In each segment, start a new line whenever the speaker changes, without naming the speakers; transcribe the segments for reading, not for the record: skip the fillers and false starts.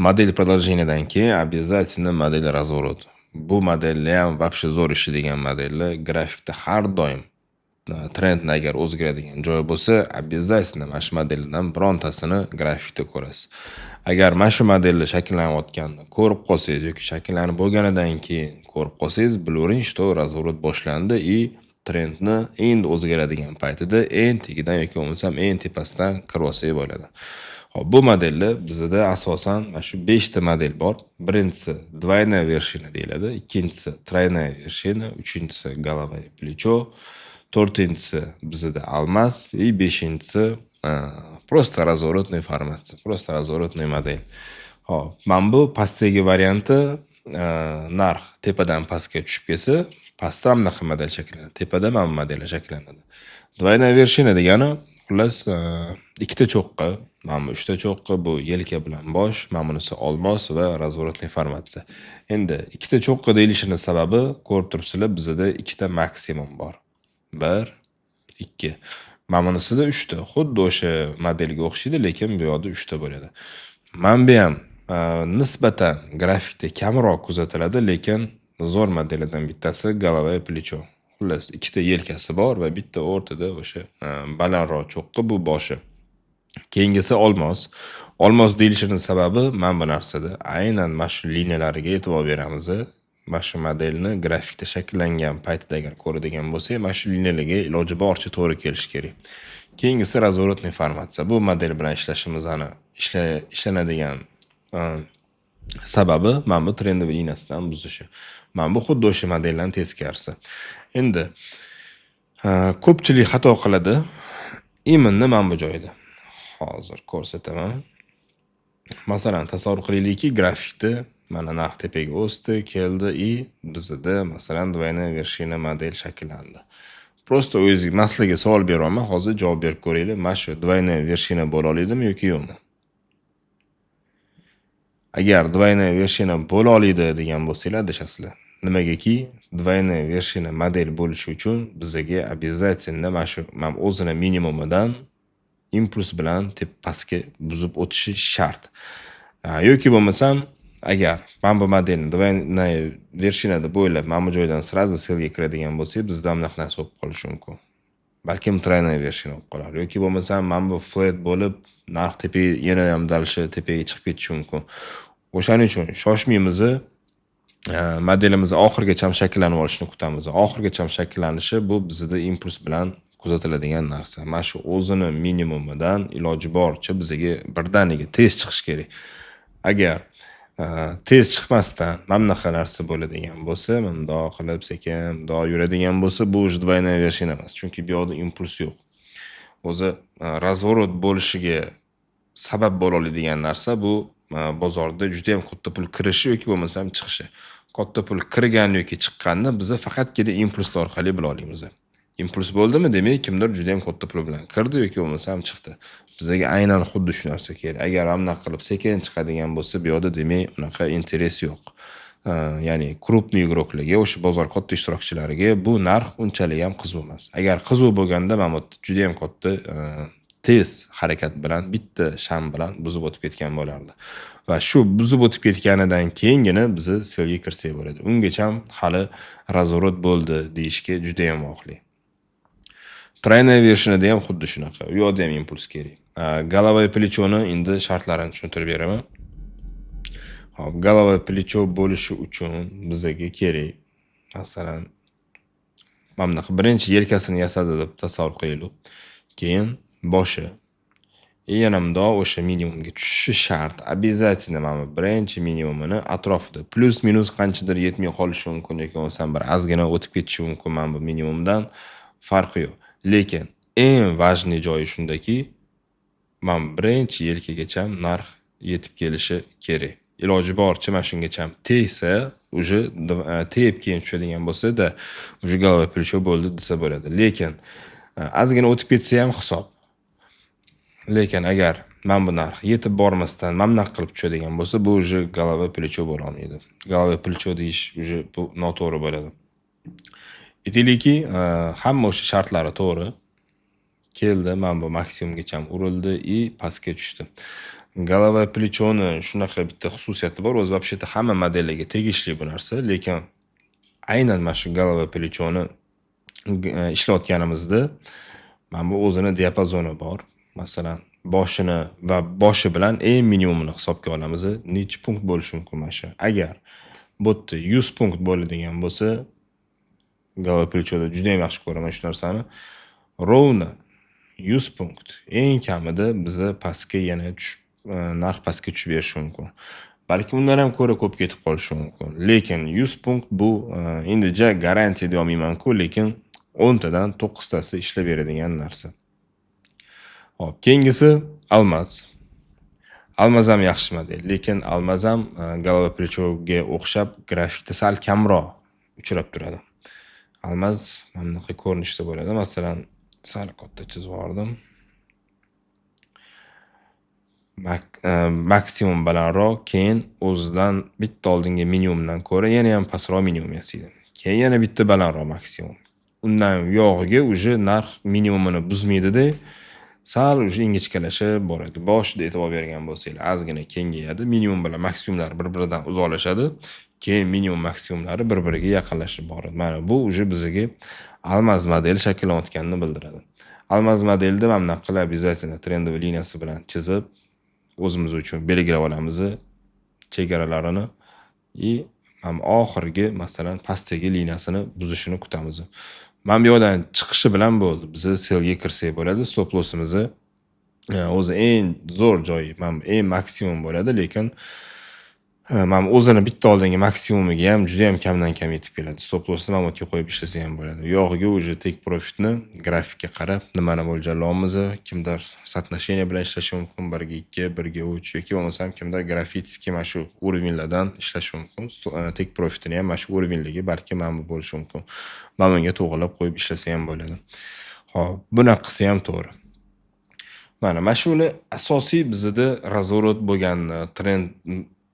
Модель продолжения dan keyin обязательно модель разворот. Bu modelni ham вообще zo'r ishlaydigan modellar. Grafikda har doim trendni agar o'zgaradigan joyi bo'lsa, обязательно mana shu modellardan birontasini grafikda ko'rasiz. Agar mana shu modelni shakllanayotganini ko'rib qolsangiz yoki shakllanib bo'lganidan keyin ko'rib qolsangiz, bilavering, что разворот boshlandi и trendni endi o'zgaradigan paytida eng tagidan yoki bo'lmasam eng tepasidan kirib olsak bo'ladi. Hop, bu modelda bizada asosan mana shu 5 ta model bor. Birinchisi двойная вершина deyiladi, ikkinchisi тройная вершина, uchinchisi голова и плечо, to'rtinchisi bizada алмаз и beshinchisi просто разворотная формация, просто разворотная модель. Hop, mana bu pastdagi varianti, narx tepadan pastga tushib kelsa, pastda mana bunaqa model shakllanadi, tepada mana bu modellar shakllanadi. Двойная вершина degani, xullas, ikkita cho'qqi, mana bu uchta cho'qqi, bu yelka bilan bosh, mana bunisi olmos va разворотная formatsiya. Endi ikkita cho'qqi deyilishini sababi, ko'rib turibsizlar, bizada ikkita maksimum bor. 1, 2. Mana bunisida 3 ta. Xuddi o'sha modelga o'xshaydi, lekin bu yoqda 3 ta bo'ladi. Mana bu ham nisbatan grafikda kamroq kuzatiladi, lekin zo'r modellardan bittasi голова и плечо. Xullas, ikkita yelkasi bor va bitta o'rtada o'sha balandroq cho'qqi, bu boshi. Keyingisi olmos. Olmos deyilishini sababi mana bu narsada. Aynan mana shu liniyalariga e'tibor beramiz. Mana shu modelni grafikda shakllangan paytida agar ko'radigan bo'lsak, mana shu liniyalarga iloji boricha to'g'ri kelishi kerak. Keyingisi разворотная formatsiya. Bu model bilan ishlashimizni ishlanadigan sababi mana bu трендовый liniyasidan buzishi. Mana bu xuddi o'sha modellarning teskarisi. Endi ko'pchilik xato qiladi. Именно mana bu joyda. Hozir ko'rsataman. Masalan, tasavvur qilaylikki, grafikda mana narx tepaga o'sdi, keldi и bizada, masalan, двойная вершина model shakllandi. Просто o'zingizga, man sizlarga savol beryapman, hozir javob berib ko'ringlar. Mana shu двойная вершина bo'la oladimi yoki yo'qmi? Agar двойная вершина bo'la oladi degan bo'lsanglar, adashasizlar. Nimagaki, двойная вершина model bo'lishi uchun bizaga обязательно mana shu mana o'zini minimumidan impuls bilan pastga buzib o'tishi shart. Yoki bo'lmasam, agar mana bu modelni двойная вершина deb o'ylab, mana bu joydan сразу sellga kiradigan bo'lsak, bizda bunaqa narsa bo'lib qolishi mumkin. Balkim тройная вершина bo'lib qolar yoki bo'lmasam mana bu flat bo'lib, narx tepaga yana ham дальше tepaga chiqib ketishi mumkin. O'shaning uchun shoshmaymiz, modelimiz oxirigacha shakllanib olishini kutamiz. Oxirigacha shakllanishi bu bizda impuls bilan kuzatiladigan narsa. Mana shu o'zini minimumidan iloji boricha bizaga birdaniga tez chiqish kerak. Agar tez chiqmasdan mana bunaqa narsa bo'ladigan bo'lsa, bundoq qilib sekin bundoq yuradigan bo'lsa, bu уже двойная вершина emas. Chunki bu yoqda impuls yo'q. O'zi разворот bo'lishiga sabab bo'la oladigan narsa bu bozorda juda ham katta pul kirishi yoki bo'lmasam chiqishi. Katta pul kirgani yoki chiqqanini biza faqatgina impulslar orqali bila olamiz. Impuls bo'ldimi, demak, kimdir juda ham katta pul bilan kirdi yoki bo'lmasam chiqdi. Bizaga aynan xuddi shu narsa kerak. Agar mana bunaqa qilib sekin chiqadigan bo'lsa, bu yoqda, demak, unaqa интерес yo'q. Ya'ni крупный игрок larga, o'sha bozor katta ishtirokchilariga bu narx unchalik ham qiziq emas. Agar qiziq bo'lganda, mana bu yerda juda ham katta tez harakat bilan bitta sham bilan buzib o'tib ketgan bo'lardi. Va shu buzib o'tib ketganidan keyingina biza sellga kirsak bo'ladi. Ungacham hali разворот bo'ldi deyishga juda ham vaqtli. Тройная вершина da ham xuddi shunaqa. U yoqda ham impuls kerak. Голова и плечо ni endi shartlarini tushuntirib beraman. Hop, голова плечо bo'lishi uchun bizaga kerak. Masalan, mana bunaqa birinchi yelkasini yasadi deb tasavvur qilaylik. Keyin boshi. И yana mundoq o'sha minimumga tushishi shart. Обязательно mana bu birinchi minimumini atrofida плюс-минус qanchadir yetmay qolishi mumkin yoki bo'lmasam bir ozgina o'tib ketishi mumkin mana bu minimumdan, farqi yo'q. Lekin eng важный joyi shundaki, mana birinchi yelkagacha narx yetib kelishi kerak. Iloji boricha mana shungacha tegsa, уже tegib keyin tushadigan bo'lsa-da, уже голова плечо bo'ldi desa bo'ladi. Lekin ozgina o'tib ketsa ham hisob. Lekin agar mana bu narx yetib bormasdan mana bunaqa qilib tushadigan bo'lsa, bu уже голова плечо bo'la olmaydi. Голова плечо deyish уже bu noto'g'ri bo'ladi. Aytaylikki, hamma o'sha shartlari to'g'ri. Keldi, mana bu maksimumgacha urildi и pastga tushdi. Голова плечо ni shunaqa bitta xususiyati bor. O'zi вообще-то hamma modellarga tegishli bu narsa, lekin aynan mana shu голова плечо ni ishlayotganimizda mana bu o'zini diapazoni bor. Masalan, boshini va boshi bilan eng minimumini hisobga olamiz. Nechi punkt bo'lishi mumkin mana shu? Agar bu yerda 100 punkt bo'ladigan bo'lsa, голова плечо da judayam yaxshi ko'raman shu narsani. Ровно 100 punkt eng kamida biza pastga yana tushib, narx pastga tushib berishi mumkin. Balki undan ham ko'ra ko'p ketib qolishi mumkin. Lekin 100 punkt bu endi ja garantiya deya olmayman-ku, lekin 10 tadan 9 tasi ishlab beradigan narsa. Xo'p, keyingisi алмаз. Алмаз ham yaxshi model, lekin алмаз ham голова плечо ga o'xshab grafikda sal kamroq uchrab turadi. Алмаз mana bunaqa ko'rinishda bo'ladi. Masalan, sal katta chizib yubordim. Maksimum balandroq, keyin o'zidan bitta oldingi minimumdan ko'ra yana ham pastroq minimum yasaydi. Keyin yana bitta balandroq maksimum. Undan uyog'iga уже narx minimumini buzmaydida, sal уже ingichkalashib boradi. Boshida e'tibor bergan bo'lsanglar, ozgina kengayadi. Minimum bilan maksimumlar bir-biridan uzoqlashadi. Keyin minimum maksimumlari bir-biriga yaqinlashib boradi. Mana bu уже bizga алмаз modeli shakllanayotganini bildiradi. Алмаз modelida mana bunaqa qilib обязательно трендовый liniyasi bilan chizib, o'zimiz uchun belgilab olamiz chegaralarini и mana oxirgi, masalan, pastdagi liniyasini buzishini kutamiz. Mana bu yoqdan chiqishi bilan bo'ldi. Biz sellga kirsak bo'ladi. Stop lossimizni o'zi eng zo'r joyi, mana bu eng maksimum bo'ladi, lekin mana bu o'zini bitta oldingi maksimumiga ham judayam kamdan kam yetib keladi. Stop lossni mana bu yerga qo'yib ishlasa ham bo'ladi. U yog'iga уже take profitni grafikka qarab nimani mo'ljallayapmiz, kimdir соотношение bilan ishlashi mumkin, 1 ga 2, 1 ga 3 yoki bo'lmasam kimdir графический mana shu уровень lardan ishlashi mumkin. Take profitini ham mana shu уровень ligi balki mana bu bo'lishi mumkin. Mana bunga to'g'rilab qo'yib ishlasa ham bo'ladi. Xo'p, bunaqa qilsa ham to'g'ri. Mana shular asosiy bizada разворот bo'lganini, trend,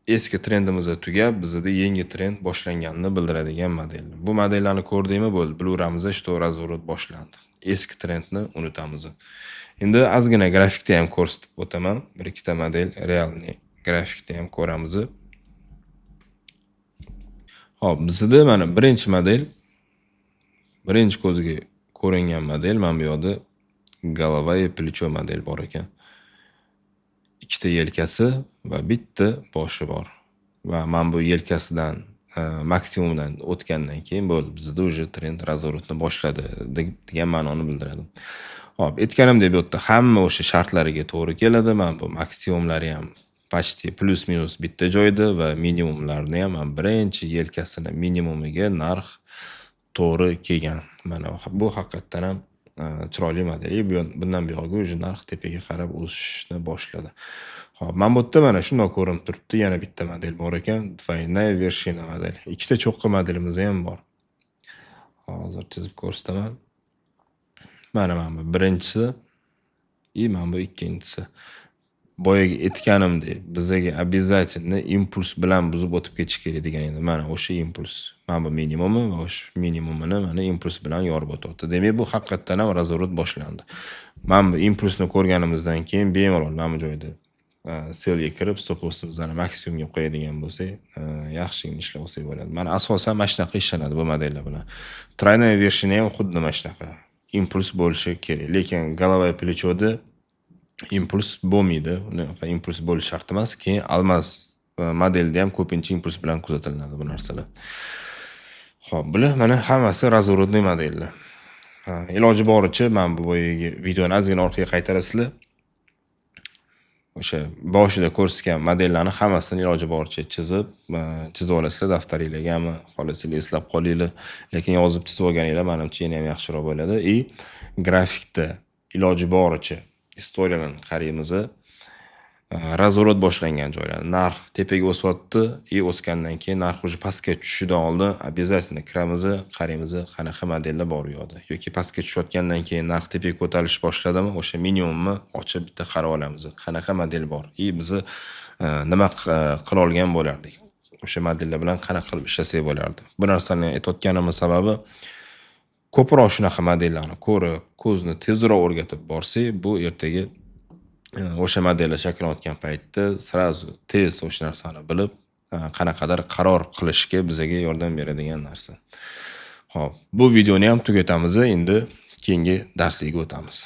eski trendimiz tugab, bizada yangi trend boshlanganini bildiradigan model. Bu modellarni ko'rdikmi, bo'ldi, bilaveramiz, что разворот boshlandi. Eski trendni unutamiz. Endi ozgina grafikda ham ko'rsatib o'taman. Bir ikkita model реальный grafikda ham ko'ramiz. Xo'p, bizda mana birinchi model, birinchi ko'zga ko'ringan model mana bu yoqda голова и плечо model bor ekan. Ikkita yelkasi va bitta boshi bor. Va mana bu yelkasidan maksimumdan o'tgandan keyin bo'ldi. Bizda уже trend разворот ni boshladi degan ma'noni bildiradi. Xo'p, aytganimdek, bu yerda hamma o'sha shartlariga to'g'ri keladi. Mana bu maksimumlari ham почти плюс-минус bitta joyda va minimumlarni ham mana birinchi yelkasini minimumiga narx to'g'ri kelgan. Mana bu haqiqatdan ham chiroyli model. И bundan buyog'iga уже narx tepaga qarab o'sishni boshladi. Xo'p, mana bu yerda mana shundoq ko'rinib turibdi. Yana bitta model bor ekan. Двойная вершина model. Ikkita cho'qqi modelimiz ham bor. Hozir chizib ko'rsataman. Mana bu birinchisi и mana bu ikkinchisi. Boyagi aytganimdek, bizaga обязательно impuls bilan buzib o'tib ketish kerak degan edim. Mana o'sha impuls. Mana bu minimumi va o'sha minimumini mana impuls bilan yorib o'tyapti. Demak, bu haqiqatdan ham разворот boshlandi. Mana bu impulsni ko'rganimizdan keyin bemalol mana bu joyda sellga kirib, stop lossimizni maksimumga qo'yadigan bo'lsak, yaxshigina ishlab olsak bo'ladi. Mana asosan mana shunaqa ishlanadi bu modellar bilan. Тройная вершина ham xuddi mana shunaqa. Impuls bo'lishi kerak. Lekin голова плечо da impuls bo'lmaydi. Unaqa impuls bo'lishi shart emas. Keyin алмаз modelda ham ko'pincha impuls bilan kuzatiladi bu narsalar. Xo'p, bular mana hammasi разворотный modellar. Iloji boricha mana bu boyagi videoni ozgina orqaga qaytarasizlar. O'sha boshida ko'rsatgan modellarni hammasini iloji boricha chizib olasizlar daftaringlargami, xohlasanglar eslab qolinglar. Lekin yozib chizib olganinglar manimcha yana ham yaxshiroq bo'ladi. И grafikda iloji boricha история larni qaraymiz. Разворот boshlangan joylar. Narx tepaga o'syapti и o'sgandan keyin narx уже pastga tushishidan oldin обязательно kiramiz, qaraymiz, qanaqa modellar bor u yoqda. Yoki pastga tushayotgandan keyin narx tepaga ko'tarilish boshladimi, o'sha minimumni ochib bitta qarab olamiz. Qanaqa model bor и bizni nima qila olgan bo'lardik. O'sha modellar bilan qanaqa qilib ishlasak bo'lardi. Bu narsani aytayotganimning sababi, ko'proq shunaqa modellarni ko'rib, ko'zni tezroq o'rgatib borsak, bu ertaga O'sha modellar shakllanayotgan paytda сразу tez o'sha narsani bilib, qanaqadir qaror qilishga bizaga yordam beradigan narsa. Xo'p, bu videoni ham tugatamiz, endi keyingi darslikka o'tamiz.